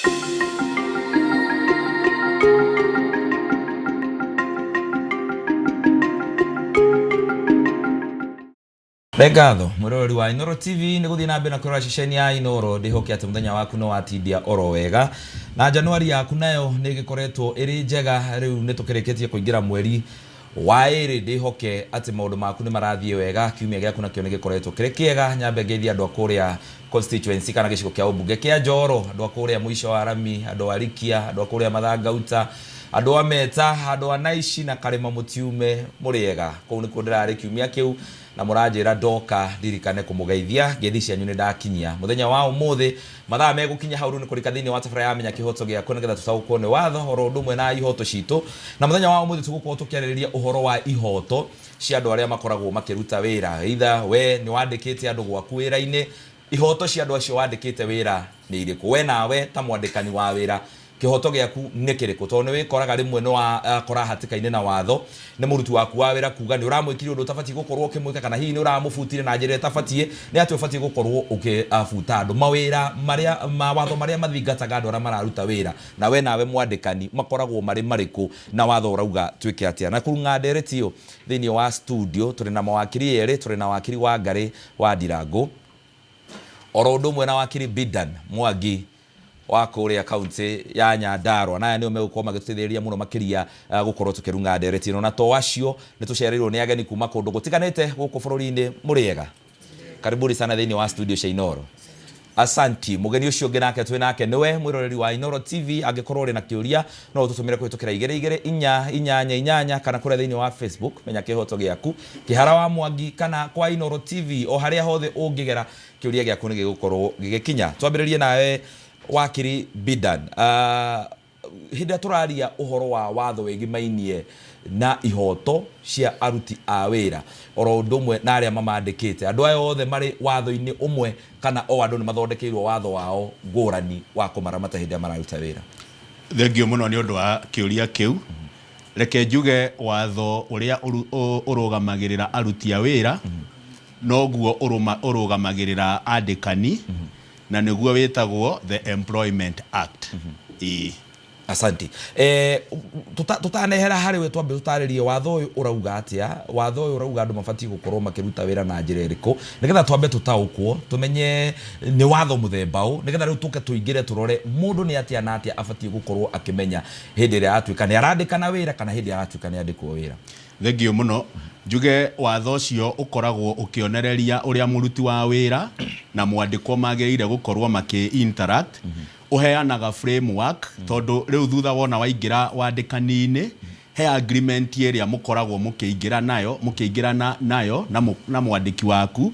Nĩ ngatho mwĩroreri wa Inooro TV nĩ gũthiĩ na mbere na kũrora ceceni ya Inooro. Ndĩhoke atĩ mũthenya waku nĩ watindia oro wega na Januari yaku nayo nĩ ĩgĩkoretwo ĩrĩ njega. Rĩu nĩ tũkĩrĩkĩtie kũingĩra mweri wa ĩrĩ, ndĩhoke atĩ maũndũ maku nĩ marathiĩ wega. Kiumia gĩaku nakĩo nĩ gĩkoretwo kĩrĩ kĩega. Nyambe ngeithie andũ a kũrĩa constituency kana gĩcigo kĩa ũmbunge kĩa Njoro, andũ a kũrĩa mũico wa Rami, andũ a Rikia, andũ a kũrĩa Mathangauta, andũ a Meta, andũ a Naici na Karĩma Mũtiume, mũrĩega. Kũu nĩkuo ndĩrarĩ kiumia kĩu na mũranjĩra ndoka ndirikane kũmũgeithia. Ngeithi cianyu nĩ ndakinyia. Mũthenya wa ũmũthĩ mathaa megũkinya hau rĩu nĩ kũrika thĩinĩ wa tabarĩra ya Menya Kĩhoto Gĩaku nĩgetha tũtaũkwo nĩ watho oro ũndũ ũmwe na ihoto citũ. Na mũthenya wa ũmũthĩ tũgũkorwo tũkĩarĩrĩria ũhoro wa ihoto cia andũ arĩa makoragwo makĩruta wĩra. Either we nĩ wandĩkĩte andũ gwaku wĩra-inĩ, ihoto cia andũ acio wandĩkĩte wĩra nĩ irĩkũ? We nawe ta mwandĩkani wa wĩra, kĩhoto gĩaku nĩ kĩrĩkũ? Tondũ nĩ wĩkoraga rĩmwe nĩ wakora hatĩka-inĩ na watho nĩ mũruti waku wa wĩra kuga nĩ ũramwĩkire ũndũ ũtabatiĩ gũkorwo ũkĩmwĩka, kana hihi nĩ ũramũbutire na njĩra ĩtabatiĩ. Nĩ atĩa ũbatiĩ gũkorwo ũkĩbuta andũ? Mawĩra marĩa, mawatho marĩa mathingataga andũ arĩa mararuta wĩra na we nawe mwandĩkani makoragwo marĩ marĩkũ, na watho ũrauga twĩke atĩa? Na kũrung'a ndereti ĩyo thĩinĩ wa studio tũrĩ na mawakiri erĩ, tũrĩ na wakiri Wangarĩ wa Ndirangũ oro ũndũ ũmwe na wakiri Bidan Mwangi wa kũrĩa kaunti ya Nyandarua. Na aya nĩo megũkorwo magĩtũteithĩrĩria mũno makĩria gũkorwo tũkĩrung'a ndereti ĩno. Na to acio, nĩ tũcereirwo nĩ ageni kuma kũndũ gũtiganĩte gũkũ bũrũri-inĩ. Mũrĩega? Karibuni sana thĩinĩ wa studio cia Inooro. Asanti. Mũgeni ũcio ũngĩ nake twĩ nake nĩwe mwĩroreri wa Inooro TV. Angĩkorwo ũrĩ na kĩũria no ũtũtũmĩre kũhĩtũkĩra igĩrĩ igĩrĩ inya inyanya inyanya kana kũrĩa thĩinĩ wa Facebook Menya Kĩhoto Gĩaku Kĩhara wa Mwangi kana kwa Inooro TV, o harĩa hothe ũngĩgera kĩũria gĩaku nĩ gĩgũkorwo gĩgĩkinya. Twambĩrĩrie nawe wakiri Bidan. Hĩndĩ ĩrĩa tũraria ũhoro wa watho wĩgimainie na ihoto cia aruti a wĩra oro ũndũ ũmwe na arĩa mamandĩkĩte, andũ aya othe marĩ watho-inĩ ũmwe kana o andũ nĩ mathondekeirwo watho wao ngũrani wa kũmaramata hĩndĩ ĩrĩa mararuta wĩra? Thengiũ mũno nĩ ũndũ wa kĩũria kĩu. Reke njuge watho ũrĩa ũrũgamagĩrĩra aruti a wĩra noguo ũrũgamagĩrĩra andĩkani, na nĩguo wĩtagwo The Employment Act. Ĩĩ. Asanti. Eh, tũtanehera harĩ we, twambe tũtarĩrie watho ũyũ ũrauga atĩa. Watho ũyũ ũrauga andũ mabatiĩ gũkorwo makĩruta wĩra na njĩra ĩrĩkũ, nĩgetha twambe tũtaũkwo tũmenye nĩ watho mũthemba ũ, nĩgetha rĩu tũke tũingĩre tũrore mũndũ nĩ atĩa na atĩa abatiĩ gũkorwo akĩmenya hĩndĩ ĩrĩa aratuĩka nĩ arandĩkana wĩra kana hĩndĩ ĩrĩa aratuĩka nĩ andĩkwo wĩra. Thengiũ mũno. Njuge watho ũcio ũkoragwo ũkĩonereria ũrĩa mũruti wa wĩra na mwandĩkwo magĩrĩire gũkorwo makĩ interact. Ũheanaga framework tondũ rĩu thutha wona waingĩra wandĩkani-inĩ, he agreement ĩrĩa mũkoragwo mũkĩingĩra nayo, mũkĩingĩrana nayo na mwandĩki waku.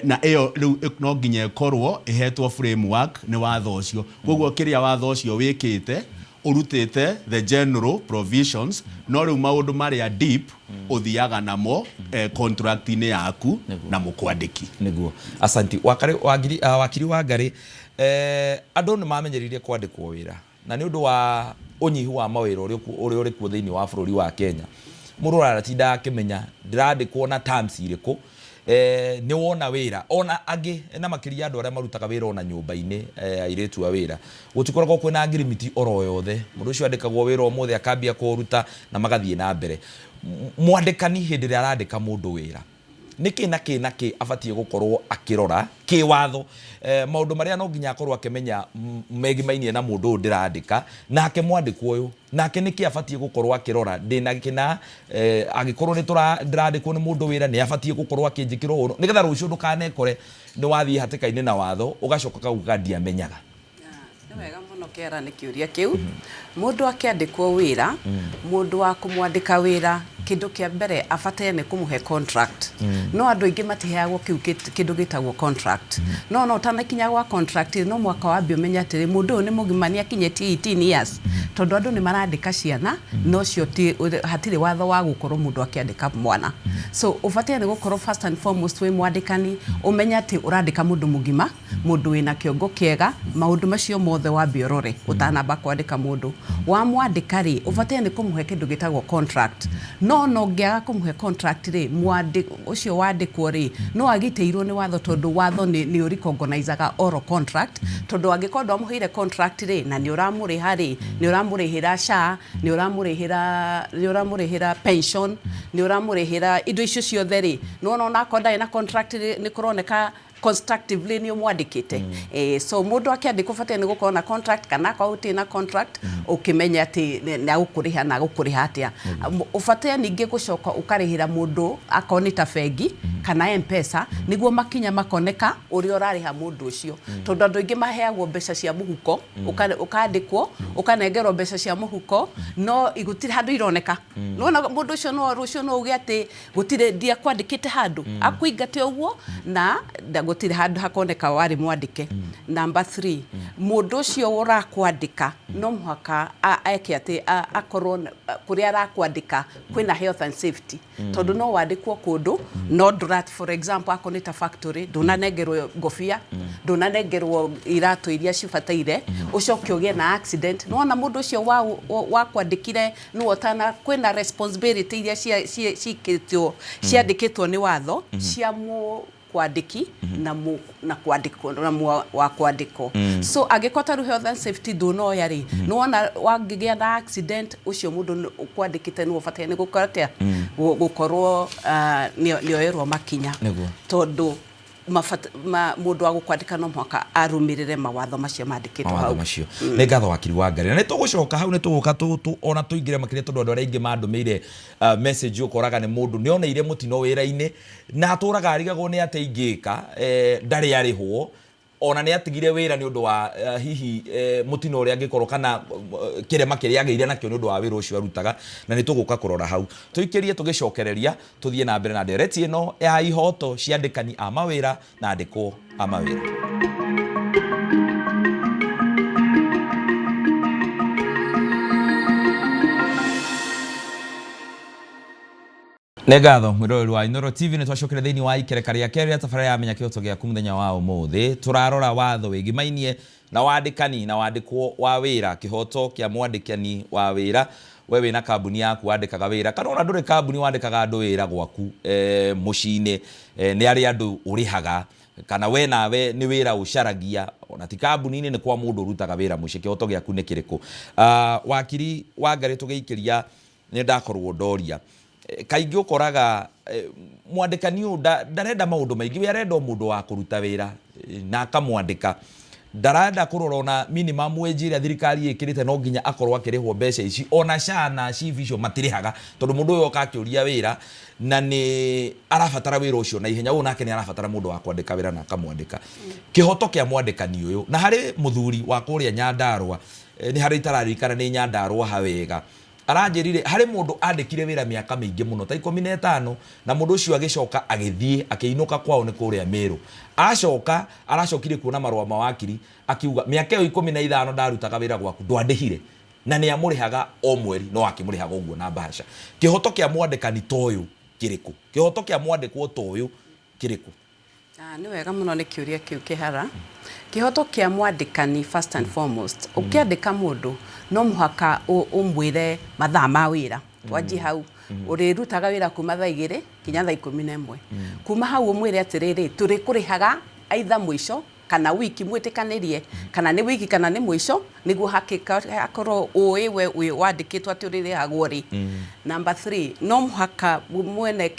Na ĩyo rĩu no nginya ĩkorwo ĩhetwo framework nĩ watho ũcio. Koguo kĩrĩa watho ũcio wĩkĩte, ũrutĩte the general provisions, no rĩu maũndũ marĩa deep ũthiaga namo contract-inĩ yaku na mũkwandĩki. Nĩguo. Asanti. Wakari, wangiri, wakiri Wangarĩ, andũ nĩ mamenyerire kwandĩkwo wĩra na nĩ ũndũ wa ũnyihu wa mawĩra ũrĩa ũrĩ kuo thĩinĩ wa bũrũri wa Kenya, mũndũ aratinda akĩmenya ndĩrandĩkwo na terms irĩkũ. Nĩ wona wĩra ona angĩ na makĩria andũ arĩa marutaga wĩra ona nyũmba-inĩ, airĩtu a wĩra, gũtikoragwo kwĩna ngirimiti oro yothe. Mũndũ ũcio andĩkagwo wĩra ũmũthĩ akambia kũũruta na magathiĩ na mbere. Mwandĩkani hĩndĩ ĩrĩa arandĩka mũndũ wĩra, nĩkĩ na kĩ na kĩ abatiĩ gũkorwo akĩrora kĩwatho, maũndũ marĩa no nginya akorwo akĩmenya megimainie na mũndũ ũyũ ndĩrandĩka, nake mwandĩkwo ũyũ nake nĩkĩ abatiĩ gũkorwo akĩrora ndĩna kĩna, angĩkorwo nĩ ndĩrandĩkwo nĩ mũndũ wĩra nĩ abatiĩ gũkorwo akĩnjĩkĩra ũũ, nĩgetha rũciũ ndũkanekore nĩ wathiĩ hatĩka-inĩ na watho ũgacoka ũkauga ndiamenyaga. Nĩ wega mũno Kera nĩ kĩũria kĩu. Mũndũ akĩandĩkwo wĩra, mũndũ wa kũmwandĩka wĩra kĩndũ kĩa mbere abataire nĩ kũmũhe contract. No andũ aingĩ matiheagwo kĩu kĩndũ gĩtagwo contract. No no ũtanakinya gwa contract no mũhaka wambe ũmenye atĩrĩ, mũndũ ũyũ nĩ mũgima, nĩ akinyĩtie 18 years. Tondũ andũ nĩ marandĩka ciana, no cio ti hatirĩ watho wa gũkorwo mũndũ akĩandĩka mwana. So ũbataire nĩ gũkorwo first and foremost wĩ mwandĩkani ũmenye atĩ ũrandĩka mũndũ mũgima, mũndũ wĩna kĩongo kĩega, maũndũ macio mothe wambe ũrore ũtanamba kwandĩka mũndũ. Wamwandĩka rĩ, ũbataire nĩ kũmũhe kĩndũ gĩtagwo contract. No ona ũngĩaga kũmũhe contract rĩ, ũcio wandĩkwo rĩ, no agitĩirwo nĩ watho, tondũ watho nĩ ũrecognizaga oral contract, tondũ angĩkorwo ndwamũheire contract rĩ, na nĩ ũramũrĩha rĩ, nĩ ũramũrĩhĩra SHA, nĩ ũramũrĩhĩra pension, nĩ ũramũrĩhĩra indo icio ciothe rĩ, nĩwona onakorwo ndarĩ na contract rĩ, nĩ kũroneka constructively nĩ ũmwandĩkĩte. So mũndũ akĩandĩkwo bataire nĩ gũkorwo na contract, kana akorwo ũtirĩ na contract, ũkĩmenya atĩ nĩ agũkũrĩha na agũkũrĩha atĩa. Ũbataire ningĩ gũcoka ũkarĩhĩra mũndũ akorwo nĩ ta bengi kana M-Pesa, nĩguo makinya makoneka ũrĩa ũrarĩha mũndũ ũcio, tondũ andũ aingĩ maheagwo mbeca cia mũhuko. Ũkandĩkwo ũkanengerwo mbeca cia mũhuko, no gũtirĩ handũ ironeka. Nĩwona mũndũ ũcio no rũciũ no uge atĩ gũtirĩ, ndiakwandĩkĩte handũ, akũingate ũguo na gũtirĩ handũ hakoneka warĩ mwandĩke. Number 3, mũndũ ũcio ũrakwandĩka no mũhaka eke atĩ akorwo kũrĩa arakwandĩka kwĩna health and safety, tondũ no wandĩkwo kũndũ no ndũra, for example, akorwo nĩ ta factory, ndũnanengerwo ngobia, ndũnanengerwo iratũ iria cibataire, ũcoke ũgĩe na accident, nĩwona mũndũ ũcio wakwandĩkire nĩwe ũtana kwĩna responsibility iria cikĩtio ciandĩkĩtwo nĩ watho cia kwandĩki na kwandĩkwo na wa kwandĩkwo. So angĩkorwo ta rĩu health and safety ndũnoya rĩ, nĩwona wangĩgĩa na accident, ũcio mũndũ ũkwandĩkĩte nĩwe ũbataire nĩ gũkorwo atĩa, gũkorwo nĩoerwo makinya. Tondũ mũndũ wa gũkwandĩka no mũhaka arũmĩrĩre mawatho macio mandĩkĩtwo mawatho hau. Macio nĩ ngatho, wakiri wa Ngarĩ, na nĩ tũgũcoka hau, nĩ tũgũka ona tũingĩre makĩria, tondũ andũ arĩa aingĩ mandũmĩire message, ũkoraga nĩ mũndũ nĩ oneire mũtino wĩra-inĩ na atũraga arigagwo nĩ atĩa ingĩka, ndarĩ arĩhwo, ona nĩ atigire wĩra nĩ ũndũ wa hihi mũtino ũrĩa angĩkorwo kana kĩrema kĩrĩa agĩire nakĩo nĩ ũndũ wa wĩra ũcio arutaga. Na nĩ tũgũka kũrora hau, tũikĩrie, tũgĩcokereria, tũthiĩ na mbere na ndereti ĩno ya ihoto cia andĩkani a mawĩra na andĩkwo a mawĩra. Nĩ ngatho, mwĩroreri wa Inooro TV, nĩ twacokire thĩinĩ wa ikereka rĩa kerĩ rĩa tabarĩra ya Menya Kĩhoto Gĩaku. Mũthenya wa ũmũthĩ tũrarora watho wĩgimainie na wandĩkani na wandĩkwo wa wĩra, kĩhoto kĩa mwandĩkani wa wĩra. We wĩna kambuni yaku wandĩkaga wĩra, kana ona ndũrĩ kambuni, wandĩkaga andũ wĩra gwaku mũciĩ-inĩ, nĩ arĩ andũ ũrĩhaga, kana we nawe nĩ wĩra ũcaragia, ona ti kambuni-inĩ, nĩ kwa mũndũ ũrutaga wĩra mũciĩ, kĩhoto gĩaku nĩ kĩrĩkũ? Wakiri Wangarĩ, tũgĩikĩria, nĩ ndakorwo ndoria. Kaingĩ ũkoraga mwandĩkani ũyũ ndarenda maũndũ maingĩ, we arenda o mũndũ wa kũruta wĩra na akamwandĩka, ndarenda kũrora ona minimum wage ĩrĩa thirikari ĩkĩrĩte no nginya akorwo akĩrĩhwo mbeca ici, ona SHA na SHIF icio matirĩhaga, tondũ mũndũ ũyũ oka akĩũria wĩra na nĩ arabatara wĩra ũcio na ihenya, ũyũ nake nĩ arabatara mũndũ wa kwandĩka wĩra na akamwandĩka. Kĩhoto kĩa mwandĩkani ũyũ, na harĩ mũthuri wa kũrĩa Nyandarũa, nĩ harĩ itararirikana nĩ Nyandarũa ha wega, aranjĩrire harĩ mũndũ andĩkire wĩra mĩaka mĩingĩ mũno ta 15, na mũndũ ũcio agĩcoka agĩthiĩ akĩinũka kwao nĩ kũrĩa Mĩrũ. Acoka aracokire kuona marũa ma wakiri, akiuga mĩaka ĩyo 15 ndarutaga wĩra gwaku ndwandĩhire, na nĩ amũrĩhaga o mweri, no akĩmũrĩhaga ũguo na mbaca. Kĩhoto kĩa mwandĩkani ta ũyũ kĩrĩkũ? Kĩhoto kĩa mwandĩkwo ta ũyũ kĩrĩkũ? Ah, nĩ wega mũno nĩ kĩũria kĩu kĩhara. Kĩhoto kĩa mwandĩkani, first and foremost, ũkĩandĩka mũndũ no mũhaka ũmwĩre mathaa ma wĩra. Wanjie hau, ũrĩrutaga wĩra kuma thaa 2 nginya thaa 11. Kuma hau ũmwĩre atĩrĩrĩ, tũrĩkũrĩhaga either mũico kana wiki, mwĩtĩkanĩrie kana nĩ wiki kana nĩ mũico, nĩguo hakorwo ũĩ we wĩ wandĩkĩtwo atĩ ũrĩrĩhagwo rĩ. Number 3, no mũhaka mwene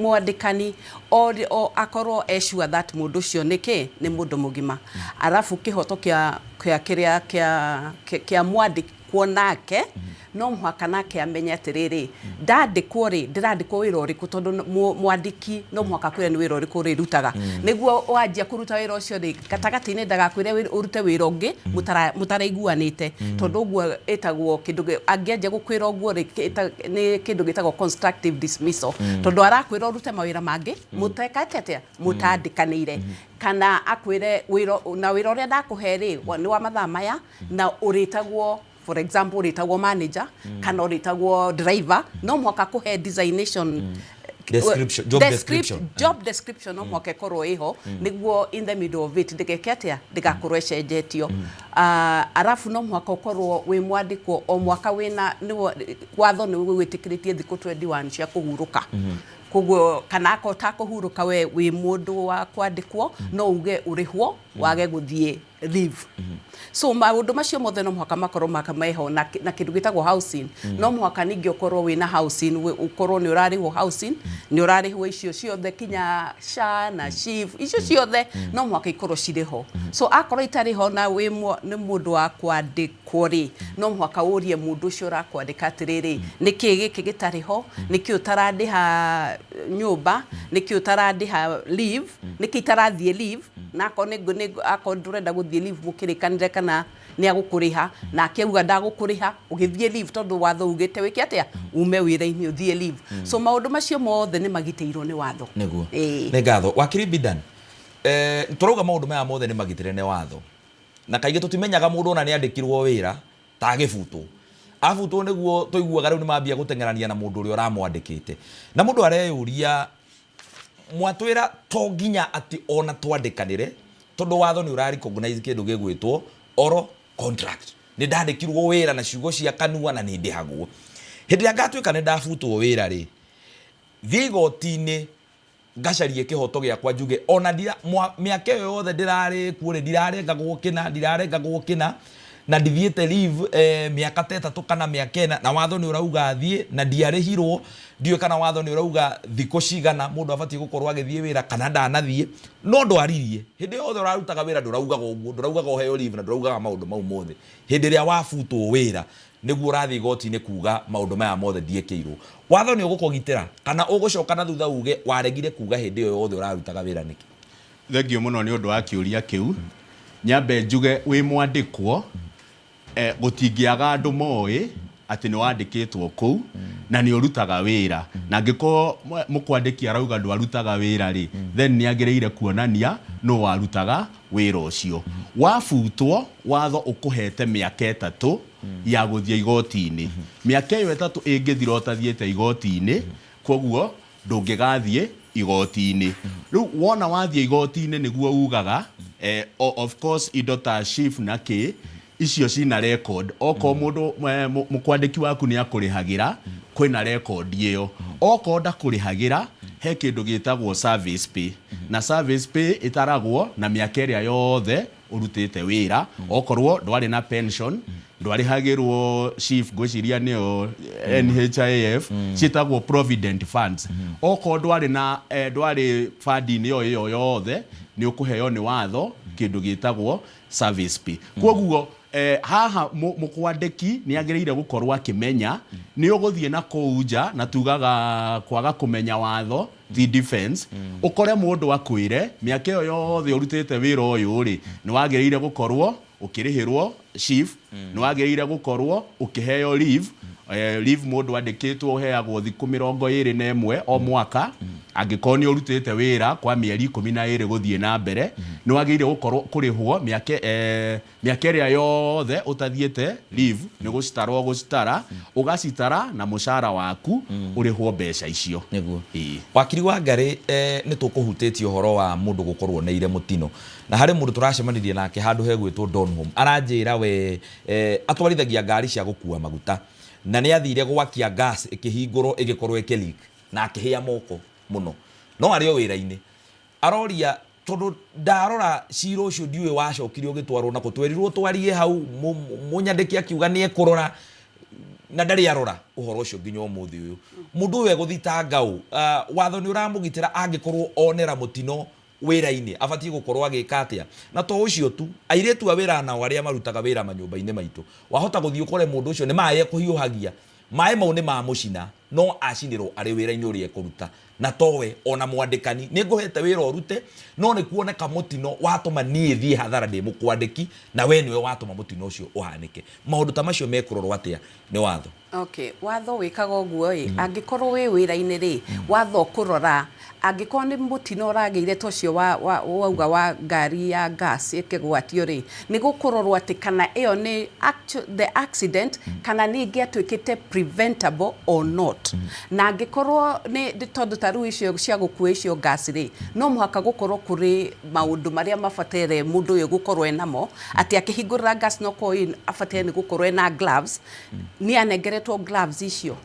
mwandĩkani o akorwo e sure that mũndũ ũcio nĩ kĩ nĩ mũndũ mũgima. Arabu kĩhoto kĩa kĩrĩa kĩa mwandĩkwo nake, no mũhaka nake amenye atĩrĩrĩ, ndandĩkwo rĩ, ndĩrandĩkwo wĩra ũrĩkũ, tondũ mwandĩki no mũhaka akwĩre nĩ wĩra ũrĩkũ ũrĩrutaga, nĩguo wanjia kũruta wĩra ũcio rĩ, gatagatĩ-inĩ ndagakwĩre ũrute wĩra ũngĩ mũtaraiguanĩte, tondũ ũguo ĩtagwo kĩndũ angĩanjia gũkwĩra ũguo rĩ, nĩ kĩndũ gĩtagwo constructive dismissal, tondũ arakwĩra ũrute mawĩra mangĩ mũtekate atĩa, mũtandĩkanĩire, kana akwĩre wĩra na wĩra ũrĩa ndakũhe rĩ, nĩ wa mathaa maya na ũrĩtagwo. For example, ũrĩtagwo manager kana ũrĩtagwo driver, no mũhaka kũhe designation. Description, job description. Job description no mũhaka ĩkorwo ĩho nĩguo in the middle of it ndĩgeke atĩa, ndĩgakorwo ĩcenjetio. Ah, arabu no mũhaka ũkorwo wĩ mwandĩkwo o mwaka wĩna nĩwo watho nĩ wĩtĩkĩrĩtie thikũ 21 cia kũhurũka. Koguo kana akorwo ũtakũhurũka, we wĩ mũndũ wa kwandĩkwo, no uge ũrĩhwo wage gũthiĩ leave. So maũndũ macio mothe no mũhaka makorwo meho na kĩndũ gĩtagwo housing. No mũhaka ningĩ ũkorwo wĩna housing, ũkorwo nĩ ũrarĩhwo housing, nĩ ũrarĩhwo icio ciothe, kinya SHA na SHIF, icio ciothe no mũhaka ikorwo cirĩ ho. So akorwo itarĩ ho na wĩ nĩ mũndũ wa kwandĩkwo rĩ, no mũhaka ũrie mũndũ ũcio ũrakwandĩka atĩrĩrĩ, nĩkĩ gĩkĩ gĩtarĩ ho? Nĩkĩ ũtarandĩha nyũmba? Nĩkĩ ũtarandĩha leave? Nĩkĩ itarathiĩ leave? Na akorwo akorwo ndũrenda gũthiĩ leave, mũkĩrĩkanĩre kana nĩ agũkũrĩha, nake auga ndagũkũrĩha ũgĩthiĩ leave, tondũ watho ugĩte wĩke atĩa? Ume wĩra-inĩ ũthiĩ leave. So maũndũ macio mothe nĩ magitĩirwo nĩ watho. Nĩguo. Ĩĩ. Nĩ ngatho, wakiri Bidan. Tũrauga maũndũ maya mothe nĩ magitĩre nĩ watho, na kaingĩ tũtimenyaga mũndũ ona nĩ andĩkirwo wĩra ta agĩbutwo abutwo, nĩguo tũiguaga rĩu nĩ mambia gũteng'erania na mũndũ ũrĩa ũramwandĩkĩte, na mũndũ areyũria, mwatwĩra to nginya atĩ ona twandĩkanĩre, tondũ watho nĩ ũra recognize kĩndũ gĩgwĩtwo oral contract, nĩ ndandĩkirwo wĩra na ciugo cia kanua na nĩ ndĩhagwo. Hĩndĩ ĩrĩa ngatuĩka nĩ ndabutwo wĩra rĩ, thiĩ igoti-inĩ ngacarie kĩhoto gĩakwa, njuge ona ndira mĩaka ĩyo yothe ndĩrarĩ kuo rĩ, ndirarengagwo kĩna, ndirarengagwo kĩna, na ndithiĩte leave mĩaka ta 3 kana mĩaka 4, na watho nĩ ũrauga thiĩ na ndiarĩhirwo. Ndiũĩ kana watho nĩ ũrauga thikũ cigana mũndũ abatiĩ gũkorwo agĩthiĩ wĩra kana ndanathiĩ, no ndwaririe hĩndĩ yothe ũrarutaga wĩra, ndũraugaga ũguo, ndũraugaga ũheo leave na ndũraugaga maũndũ mau mothe. Hĩndĩ ĩrĩa wabutwo wĩra nĩguo ũrathiĩ igoti-inĩ kuga maũndũ maya mothe ndiĩkĩirwo. Watho nĩ ũgũkũgitĩra kana ũgũcoka na thutha uge waregire kuga hĩndĩ ĩyo yothe ũrarutaga wĩra nĩkĩ? Thengiũ mũno nĩ ũndũ wa kĩũria kĩu. Nyambe njuge wĩ mwandĩkwo, gũtingĩaga andũ moĩ atĩ nĩ wandĩkĩtwo kũu na nĩ ũrutaga wĩra, na angĩkorwo mũkwandĩki arauga ndwarutaga wĩra rĩ, then nĩ agĩrĩire kuonania nũ warutaga wĩra ũcio. Wabutwo, watho ũkũhete mĩaka 3 ya gũthiĩ igoti-inĩ. Mĩaka ĩyo 3 ĩngĩthira ũtathiĩte igoti-inĩ, koguo ndũngĩgathiĩ igoti-inĩ. Rĩu wona wathiĩ igoti-inĩ nĩguo ugaga, of course indo ta SHIF na kĩ icio cina record. Okorwo mũndũ mũkwandĩki waku nĩ akũrĩhagĩra, kwĩna record ĩyo. Okorwo ndakũrĩhagĩra, he kĩndũ gĩtagwo service pay, na service pay ĩtaragwo na mĩaka ĩrĩa yothe ũrutĩte wĩra. Okorwo ndwarĩ na pension, ndwarĩhagĩrwo SHIF, ngwĩciria nĩyo NHIF, ciĩtagwo provident funds, okorwo ndwarĩ na ndwarĩ fund-inĩ ĩyo yothe, nĩ ũkũheo nĩ watho kĩndũ gĩtagwo service pay. Koguo haha mũkwandĩki nĩ agĩrĩire gũkorwo akĩmenya nĩ ũgũthiĩ na kũu nja, na tugaga kwaga kũmenya watho ti defense. Ũkore mũndũ akwĩre mĩaka ĩyo yothe ũrutĩte wĩra ũyũ rĩ, nĩ wagĩrĩire gũkorwo ũkĩrĩhĩrwo SHIF, nĩ wagĩrĩire gũkorwo ũkĩheo leave. Leave mũndũ andĩkĩtwo ũheagwo thikũ 21 o mwaka, angĩkorwo nĩ ũrutĩte wĩra kwa mĩeri 12 gũthiĩ na mbere. Nĩ wagĩrĩire gũkorwo kũrĩhwo mĩaka ĩrĩa yothe ũtathiĩte leave, nĩ gũcitarwo gũcitara, ũgacitara na mũcara waku, ũrĩhwo mbeca icio. Nĩguo. Ĩĩ. Wakiri wa Ngarĩ, nĩ tũkũhutĩtie ũhoro wa mũndũ gũkorwo neire mũtino, na harĩ mũndũ tũracemanirie nake handũ hegwĩtwo Donholm, aranjĩra we atwarithagia ngari cia gũkua maguta, na nĩ athire gwakia gas, ĩkĩhingũrwo ĩgĩkorwo ĩkĩleak na akĩhĩa moko mũno, no arĩ o wĩra-inĩ. Aroria, tondũ ndarora cira ũcio ndiũĩ wacokire ũgĩtwarwo nakũ, twerirwo twarie hau, mũnyandĩki akiuga nĩ ekũrora na ndarĩ arora ũhoro ũcio nginya ũmũthĩ ũyũ. Mũndũ ũyũ egũthitanga ũ? Watho nĩ ũramũgitĩra? Angĩkorwo onera mũtino wĩra-inĩ, abatiĩ gũkorwo agĩka atĩa? Na to ũcio tu, airĩtu a wĩra nao arĩa marutaga wĩra manyũmba-inĩ maitũ, wahota gũthiĩ ũkore mũndũ ũcio nĩ maĩ ekũhiũhagia, maĩ mau nĩ mamũcina. No acinĩrwo arĩ wĩra-inĩ ũrĩa ekũruta, na towe ona mwandĩkani. Nĩ ngũhete wĩra ũrute, no nĩ kuoneka mũtino watũma niĩ thiĩ hathara ndĩ mũkwandĩki, na we nĩwe watũma mũtino ũcio ũhanĩke. Maũndũ ta macio mekũrorwo atĩa nĩ watho? Okay, watho wĩkaga ũguo ĩ, angĩkorwo wĩ wĩra-inĩ rĩ, watho ũkũrora angĩkorwo nĩ mũtino ũragĩire ta ũcio wa, wa, wauga wa ngari ya gas ĩkĩgwatio rĩ, nĩ gũkũrorwo atĩ kana ĩyo nĩ the accident kana nĩ ĩngĩatuĩkĩte preventable or not. Na angĩkorwo nĩ tondũ ta rĩu icio cia gũkua icio gas rĩ, no mũhaka gũkorwo kũrĩ maũndũ marĩa mabataire mũndũ ũyũ gũkorwo enamo, atĩ akĩhingũrĩra gas no korwo abataire nĩ gũkorwo ena gloves, nĩ anengeretwo gloves icio.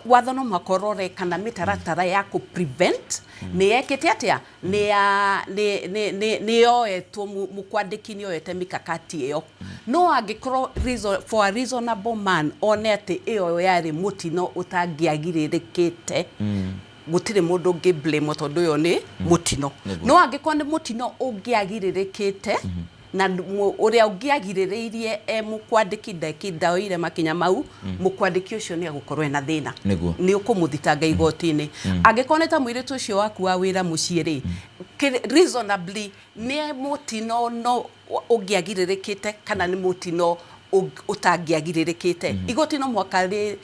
Watho no mũhaka ũrore kana mĩtaratara ya kũ prevent nĩ yekĩte atĩa, nĩ ya nĩ nĩ nĩ nĩ yoetwo, mũkwandĩki nĩ oete mikakati ĩyo. No angĩkorwo reason, for a reasonable man one atĩ ĩyo yarĩ mũtino ũtangĩagirĩrĩkĩte, gũtirĩ mũndũ ũngĩ blame tondũ ũyũ nĩ mũtino. No angĩkorwo nĩ mũtino ũngĩagirĩrĩkĩte na ũrĩa ũngĩagirĩrĩirie e mũkwandĩki ndaoire makinya mau, mũkwandĩki ũcio nĩ agũkorwo ena thĩna, nĩ ũkũmũthitanga igoti-inĩ. Angĩkorwo nĩ ta mũirĩtu ũcio waku wa wĩra mũciĩ rĩ, reasonably nĩ mũtino no ũngĩagirĩrĩkĩte kana nĩ mũtino ũtangĩagirĩrĩkĩte, igoti no mũhaka rĩ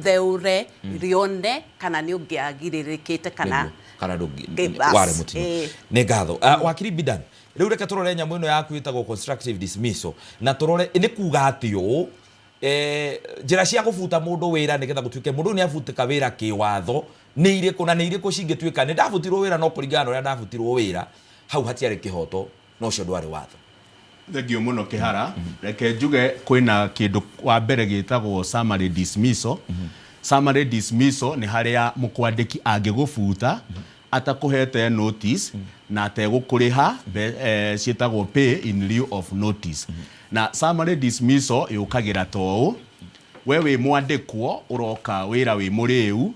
theũre rĩone kana nĩ ũngĩagirĩrĩkĩte kana kana warĩ mũtino. Nĩ ngatho, wakiri Bidan. Rĩu reke tũrore nyamũ ĩno yaku ĩtagwo constructive dismissal, na tũrore nĩ kuga atĩ ũũ, njĩra cia gũbuta mũndũ wĩra nĩgetha gũtuĩke mũndũ ũyũ nĩ abutĩka wĩra kĩwatho nĩ irĩkũ, na nĩ irĩkũ cingĩtuĩka nĩ ndabutirwo wĩra no kũringana na ũrĩa ndabutirwo wĩra hau hatiarĩ kĩhoto, no ũcio ndwarĩ watho? Thengiũ mũno, Kĩhara. Reke njuge kwĩna kĩndũ wa mbere gĩtagwo summary dismissal. Summary dismissal nĩ harĩa mũkwandĩki angĩgũbuta atakũhete notice na ategũkũrĩha ciĩtagwo pay in lieu of notice. Na summary dismissal yũkagĩra ta ũũ: we wĩ mwandĩkwo, ũroka wĩra wĩ mũrĩu,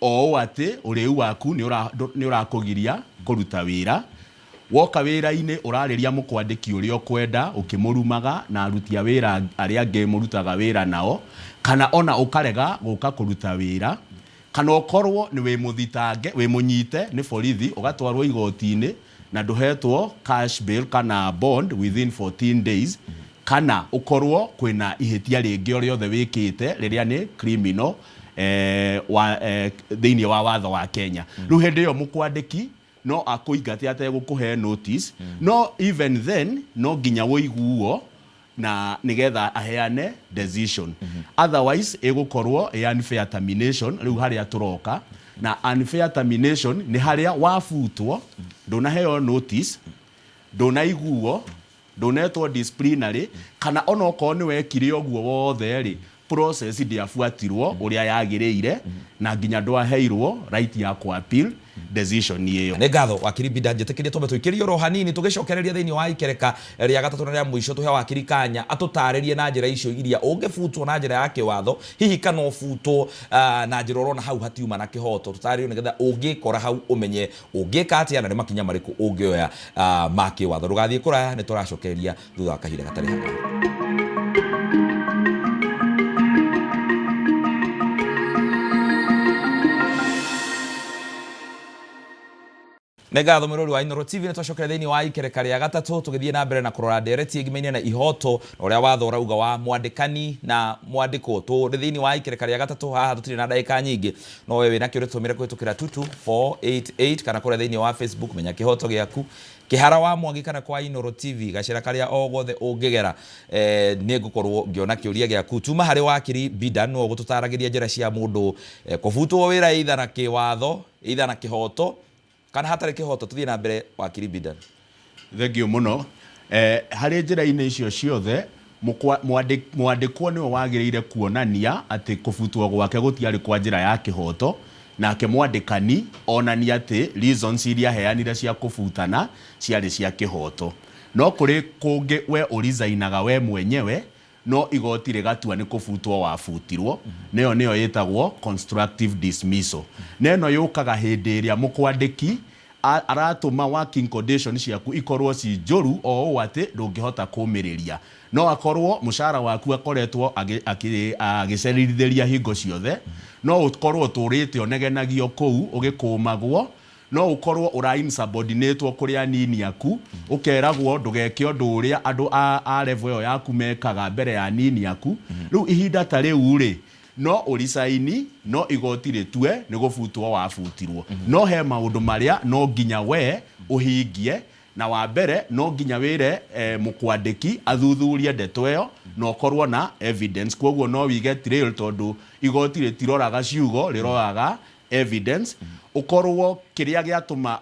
o ũũ atĩ ũrĩu waku nĩ ũrakũgiria kũruta wĩra. Woka wĩra-inĩ, ũrarĩria mũkwandĩki ũrĩa ũkwenda, ũkĩmũrumaga na aruti a wĩra arĩa angĩ mũrutaga wĩra nao, kana ona ũkarega gũka kũruta wĩra, kana ũkorwo nĩ wĩ mũthitange, wĩ mũnyite nĩ borithi, ũgatwarwo igoti-inĩ na ndũhetwo cash bail kana bond within 14 days, kana ũkorwo kwĩna ihĩtia rĩngĩ o rĩothe wĩkĩte rĩrĩa nĩ criminal thĩinĩ wa watho wa Kenya. Rĩu hĩndĩ ĩyo mũkwandĩki no akũingate ategũkũhe notice. No even then no nginya ũiguo na nigetha aheane decision, otherwise ĩgũkorwo ĩ unfair termination. Rĩu harĩa tũroka na unfair termination nĩ harĩa wabutwo, ndũnaheo notice, ndũnaiguo, ndũnetwo disciplinary, kana onokorwo nĩ wekire ũguo wothe rĩ, process ndĩabuatirwo ũrĩa yagĩrĩire na nginya ndwaheirwo right ya ku appeal decision ĩyo. Nĩ ngatho, wakiri Binda. Njĩtĩkĩrie twambe tũikĩrie oro hanini, tũgĩcokereria thĩinĩ wa ikereka rĩa gatatũ na rĩa mũico, tũhe wakiri kanya atũtarĩrie na njĩra icio iria ũngĩbutwo na njĩra ya kĩwatho, hihi kana ũbutwo na njĩra ũrona hau hatiuma na kĩhoto. Tũtarĩrio nĩgetha ũngĩkora hau ũmenye ũngĩka atĩa na nĩ makinya marĩkũ ũngĩoya ma kĩwatho. Ndũgathiĩ kũraya, nĩ tũracokereria thutha wa kahinda gatarĩ haraya. Nĩ ngatho, mwĩrori wa Inooro TV. Nĩ twacokera thĩinĩ wa ikereka rĩa gatatũ, tũgĩthiĩ na mbere na kũrora ndereti ĩgimainie na ihoto na ũrĩa watho ũrauga wa mwandĩkani na mwandĩkwo. Tũrĩ thĩinĩ wa ikereka rĩa gatatũ haha, tũtirĩ na ndagĩka nyingĩ, no we wĩna kĩũria tũtũmĩre kũhĩtũkĩra 22488 kana kũrĩa thĩinĩ wa Facebook, menya kĩhoto gĩaku, Kĩhara wa Mwangi, kana kwa Inooro TV, gacĩra karĩa o gothe ũngĩgera, nĩ ngũkorwo ngĩona kĩũria gĩaku. Tuma harĩ wakiri Bidan, nĩwe ũgũtũtaragĩria njĩra cia mũndũ kũbutwo wĩra, either na kĩwatho, either na kĩhoto kana hatarĩ kĩhoto. Tũthiĩ na mbere, wakiri Bidan. Thengiũ mũno. Harĩ njĩra-inĩ icio ciothe, mwandĩkwo nĩwe wagĩrĩire kuonania atĩ kũbutwo gwake gũtiarĩ kwa njĩra ya kĩhoto, nake mwandĩkani onanie atĩ reasons iria aheanire cia kũbutana ciarĩ cia kĩhoto. No kũrĩ kũngĩ we ũrizainaga we mwenyewe, no igoti rĩgatua nĩ kũbutwo wabutirwo, nĩyo nĩyo ĩtagwo constructive dismissal. Na ĩno yũkaga hĩndĩ ĩrĩa mũkwandĩki Aratũma working conditions ciaku ikorwo ci njũru o ũũ atĩ ndũngĩhota kũmĩrĩria. No akorwo mũcara waku akoretwo agĩcerithĩria hingo ciothe, no ũkorwo ũtũrĩte ũnegenagio kũu ũgĩkũmagwo, no ũkorwo ũra insubordinatwo kũrĩ anini aku, ũkeragwo ndũgeke ũndũ ũrĩa andũ a level ĩyo yaku mekaga mbere ya anini aku. Rĩu ihinda ta rĩu rĩ, no ũricaini, no igoti rĩtue nĩ gũbutwo wabutirwo. No he maũndũ marĩa no nginya we ũhingie, na wa mbere no nginya wĩre mũkwandĩki athuthurie ndeto ĩyo na ũkorwo na evidence. Koguo no wige trail, tondũ igoti rĩtiroraga ciugo, rĩroraga evidence. Ũkorwo kĩrĩa gĩatũma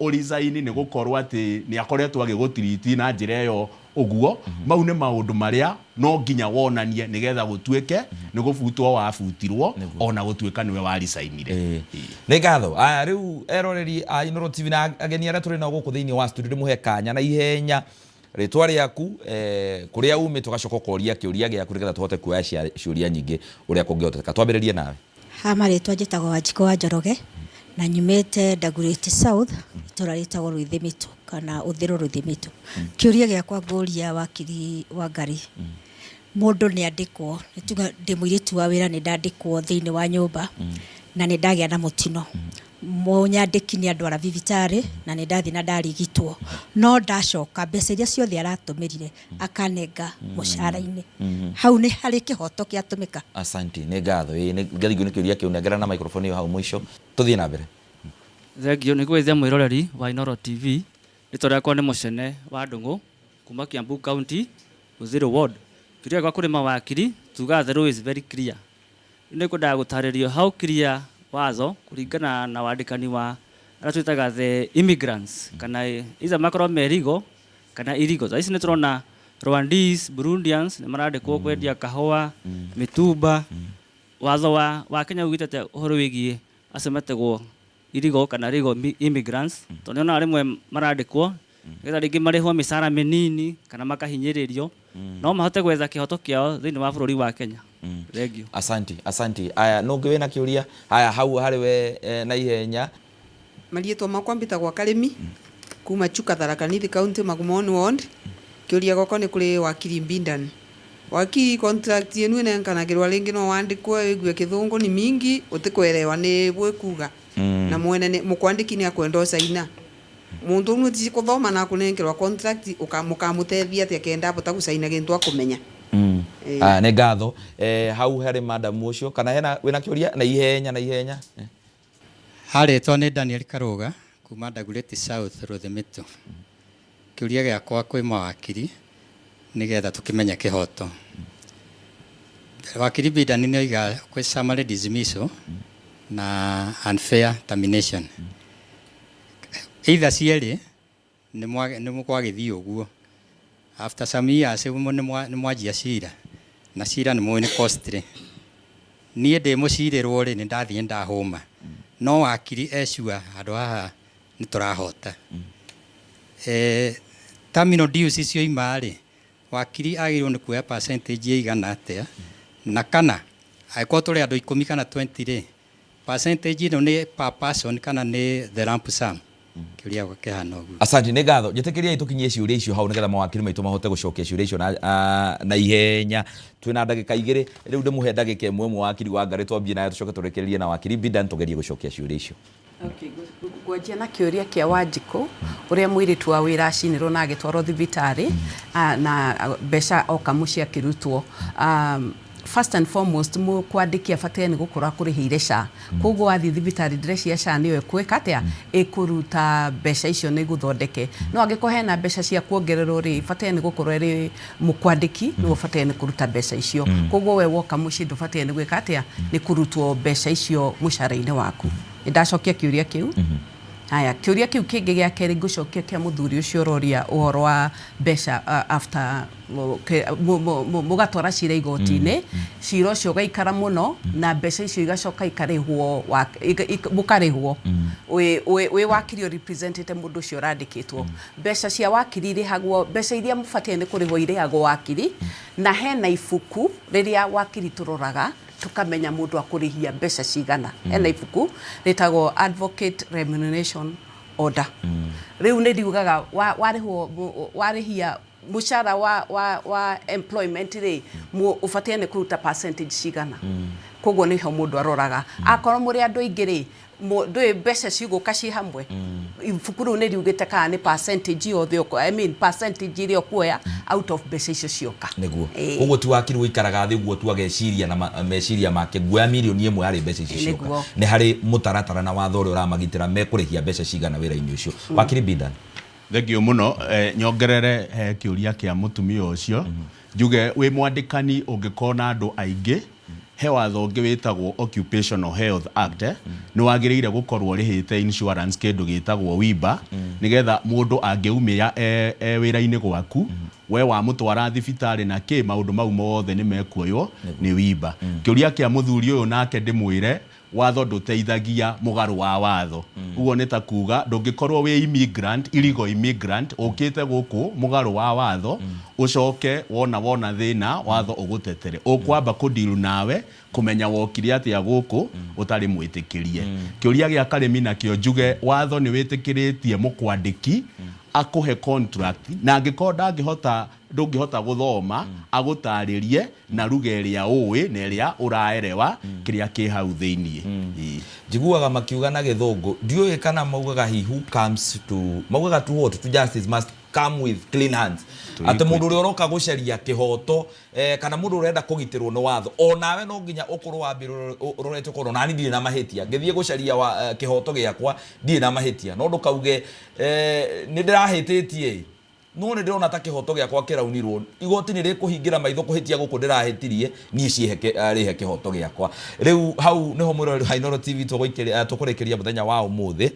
ũresign nĩ gũkorwo atĩ nĩ akoretwo agĩgũtiriti na njĩra ĩyo ũguo. Mau nĩ maũndũ marĩa no nginya wonanie nĩgetha gũtuĩke nĩ gũbutwo wabutirwo, ona gũtuĩka nĩwe waricainire. Nĩ ngatho. Aya, rĩu eroreri a Inooro TV na ageni arĩa tũrĩ nao gũkũ thĩinĩ wa studio, ndĩmũhe kanya na ihenya, rĩtwa rĩaku, kũrĩa umĩte, ũgacoka ũkoria kĩũria gĩaku nĩgetha tũhote kuoya ciũria nyingĩ ũrĩa kũngĩhoteka. Twambĩrĩrie nawe. Ha marĩtwa njĩtagwo Wanjikũ wa Njoroge na nyumĩte Dagoretti South, itũra rĩtagwo Rũithĩmĩtũ kana Ũthĩrũ Rũithĩmĩtũ. Kĩũria gĩakwa ngũria wakiri Wangari, mũndũ nĩ andĩkwo, nĩ tuge ndĩ mũirĩtu wa wĩra, nĩ ndandĩkwo thĩinĩ wa nyũmba na nĩ ndagĩa na mũtino. Mũnyandĩki nĩ andwara thibitarĩ na nĩ ndathiĩ na ndarigitwo, no ndacoka mbeca iria ciothe aratũmĩrire akanenga mũcara-inĩ. Hau nĩ harĩ kĩhoto kĩatũmĩka? Asante, nĩ ngatho. Ĩĩ, nĩ ngathingio nĩ kĩũria kĩu. Nengera na microphone ĩyo hau mũico, tũthiĩ na mbere. Thengio nĩ kũgeithia mwĩroreri wa Inooro TV. Rĩtwa rĩakwa nĩ Mũcene wa Ndũng'ũ kuma Kiambu County, Uthiru Ward. Kĩũria gĩakwa kũrĩ mawakiri, tugaga the law is very clear. Rĩu nĩ kwendaga gũtarĩrio how clear watho kũringana na wandĩkani wa arĩa twĩtaga the immigrants, kana either makorwo me legal kana illegal. Thaa ici nĩ tũrona Rwandese, Burundians nĩ marandĩkwo kwendia kahũa, mĩtumba. Watho wa Kenya ugĩte atĩa ũhoro wĩgiĩ acio metagwo illegal kana legal immigrants? Tondũ nĩonaga rĩmwe marandĩkwo nĩgetha rĩngĩ marĩhwo mĩcara mĩnini kana makahinyĩrĩrio, no mahote gwetha kĩhoto kĩao thĩinĩ wa bũrũri wa Kenya. Thengio. Asante, asante. Aya, nũngĩ wĩna kĩũria? Aya, hau harĩ we, na ihenya. Marietwa makwa mbitagwa Karimi kuma Chuka, Tharaka Nithi County, Magumoni Ward. Kiuria gwakwa ni kuri wakiri Mbindan. Wakiri, contract inu inenkanagirwa ringi no wandikwe wigue kithungu ni mingi utikwerewa ni bwikuga na mwene ni mukwandiki ni akwenda ucaina. Muntu umwe utici kuthoma na akunenkerwa contract mukamutethia atia kenda abota gucaina gintu akumenya? Aya, nĩ ngatho. Hau harĩ madam ũcio, kana hena wĩna kĩũria na ihenya, na ihenya? Harĩtwa nĩ Daniel Karũga kuma Dagoretti South, Rũthĩmĩtũ. Kĩũria gĩakwa kwĩ mawakiri nĩgetha tũkĩmenye kĩhoto. Wakiri Bidani nĩ oiga kwĩ summary dismissal na unfair termination. Either cierĩ nĩ kwagĩthiĩ ũguo. After some years nĩ mwanjia cira na cira nĩ mũĩ nĩ costly. Niĩ ndĩ mũcirĩrwo rĩ, nĩ ndathiĩ ndahũma, no wakiri ecua handũ haha nĩ tũrahota. Terminal dues icio ima rĩ, wakiri agĩrĩirwo nĩ kuoya percentage ĩigana atĩa? Na kana angĩkorwo tũrĩ andũ 10 kana 20 rĩ, percentage ĩno nĩ per person kana nĩ the lump sum? Kĩũria gĩakwa kĩhana ũguo. Asante, nĩ ngatho. Njĩtĩkĩriai tũkinyie ciũria icio hau nĩgetha mawakiri maitũ mahote gũcokia ciũria icio na ihenya. Twĩna ndagĩka 2 rĩu, ndĩmũhe ndagĩka ĩmwe ĩmwe. Wakiri Wangari twambie nayo, tũcoke tũrĩkĩrĩrie na wakiri Bidan, tũgerie gũcokia ciũria icio. Okay, ngwanjia na kĩũria kĩa Wanjikũ ũrĩa mũirĩtu wa wĩra acinĩrwo na agĩtwarwo thibitarĩ, na mbeca oka mũciĩ akĩrutwo. First and foremost, mũkwandĩki abataire nĩ gũkorwo akũrĩhĩire SHA. Koguo wathiĩ thibitarĩ, ndĩreciria SHA nĩyo ĩkwĩka atĩa, ĩkũruta mbeca icio na igũthondeke. No angĩkorwo hena mbeca cia kuongererwo rĩ, ibataire nĩ gũkorwo ĩrĩ mũkwandĩki nĩwe ũbataire nĩ kũruta mbeca icio. Koguo we woka mũciĩ ndũbataire nĩ gwĩka atĩa, nĩ kũrutwo mbeca icio mũcara-inĩ waku. Nĩ ndacokia kĩũria kĩu. Haya, kĩũria kĩu kĩngĩ gĩa kerĩ ngũcokia kĩa mũthuri ũcio ũroria ũhoro wa mbeca after mũgatwara cira igoti-inĩ, cira ũcio ũgaikara mũno na mbeca icio igacoka ikarĩhwo mũkarĩhwo wĩ wakiri ũrepresentĩte mũndũ ũcio ũrandĩkĩtwo. Mbeca cia wakiri irĩhagwo, mbeca iria mũbatiĩ nĩ kũrĩhwo irĩhagwo wakiri, na hena ibuku rĩrĩa wakiri tũroraga tukamenya mũndũ akũrĩhia mbeca cigana. Hena ibuku rĩtagwo Advocate Remuneration Order rĩu nĩ riugaga warĩhwo warĩhia mũcara wa employment rĩ, ũbatiĩ nĩ kũruta percentage cigana. Koguo nĩho mũndũ aroraga akorwo mũrĩ andũ aingĩ rĩ, ndũĩ mbeca cigũka ciĩ hamwe. Ibuku rĩu nĩ riugĩte kana nĩ percentage yothe I mean percentage ĩrĩa ũkuoya out of mbeca icio cioka. Nĩguo. Koguo ti wakiri ũikaraga thĩ ũguo tu ageciria na meciria make, nguoya mirioni 1 harĩ mbeca icio cioka. Nĩ harĩ mũtaratara na watho ũrĩa ũramagitĩra mekũrĩhia mbeca cigana wĩra-inĩ ũcio. Wakiri Bindan. Thengiũ mũno. Nyongerere he kĩũria kĩa mũtumia ũcio, njuge wĩ mwandĩkani ũngĩkorwo na andũ aingĩ, he watho ũngĩ wĩtagwo Occupational Health Act, nĩ wagĩrĩire gũkorwo ũrĩhĩte insurance, kĩndũ gĩtagwo WIBA, nĩgetha mũndũ angĩumia e wĩra-inĩ gwaku, we wamũtwara thibitarĩ na kĩ, maũndũ mau mothe nĩ mekuoywo nĩ WIBA. Kĩũria kĩa mũthuri ũyũ nake ndĩmwĩre, watho ndũteithagia mũgarũ wa watho. Ũguo nĩ ta kuga ndũngĩkorwo wĩ immigrant, illegal immigrant, ũkĩte gũkũ mũgarũ wa watho, ũcoke wona thĩna watho ũgũtetere. Ũkwamba kũdeal nawe kũmenya wokire atĩa gũkũ ũtarĩ mwĩtĩkĩrie. Kĩũria gĩa Karĩmi nakĩo njuge, watho nĩ wĩtĩkĩrĩtie mũkwandĩki akũhe contract, na angĩkorwo ndangĩhota, ndũngĩhota gũthoma, agũtarĩrie na ruga ĩrĩa ũĩ na ĩrĩa ũraerewa kĩrĩa kĩ hau thĩiniĩ. Ĩĩ. Njiguaga makiuga na Gĩthũngũ, ndiũĩ kana maugaga "he who comes to", maugaga "to what, to justice must come with clean hands", atĩ mũndũ ũrĩa ũroka gũcaria kĩhoto, kana mũndũ ũrenda kũgitĩrwo nĩ watho, onawe no nginya ũkorwo wambĩrwo ũrorete ũkorwo nani ndirĩ na mahĩtia ngĩthiĩ gũcaria kĩhoto gĩakwa, ndirĩ na mahĩtia. No ndũkauge, nĩ ndĩrahĩtĩtie, no nĩ ndĩrona ta kĩhoto gĩakwa kĩraunirwo, igoti nĩ rĩkũhingĩra maitho kũhĩtia gũkũ ndĩrahĩtirie niĩ, ciĩhe rĩhe kĩhoto gĩakwa. Rĩu hau nĩho, mwĩroreri wa Inooro TV, tũkũrĩkĩria mũthenya wa ũmũthĩ.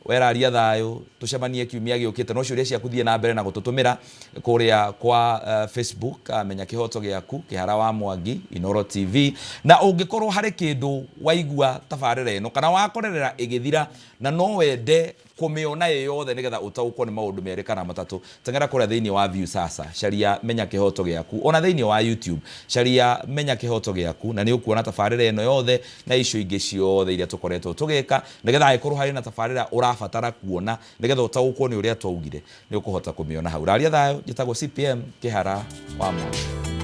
Weraria thayũ, tũcemanie kiumia gĩũkĩte. No ciũria ciaku thiĩ na mbere na gũtũtũmĩra kũrĩa kwa Facebook, Menya Kĩhoto Gĩaku, Kĩhara wa Mwangi, Inooro TV. Na ũngĩkorwo harĩ kĩndũ waigua tabarĩra ĩno kana wakorerera ĩgĩthira na no wende kũmĩona ĩ yothe nĩgetha ũtaũkwo nĩ maũndũ merĩ kana matatũ, teng'era kũrĩa thĩinĩ wa Viusasa, caria Menya Kĩhoto Gĩaku. Ona thĩinĩ wa YouTube, caria Menya Kĩhoto Gĩaku, na nĩ ũkuona tabarĩra ĩno yothe na icio ingĩ ciothe iria tũkoretwo tũgĩka, nĩgetha angĩkorwo harĩ na tabarĩra ũrabatara kuona nĩgetha ũtaũkwo nĩ ũrĩa twaugire, nĩ ũkũhota kũmĩona hau. Raria thayũ, njĩtagwo CPM Kĩhara wa Mwangi.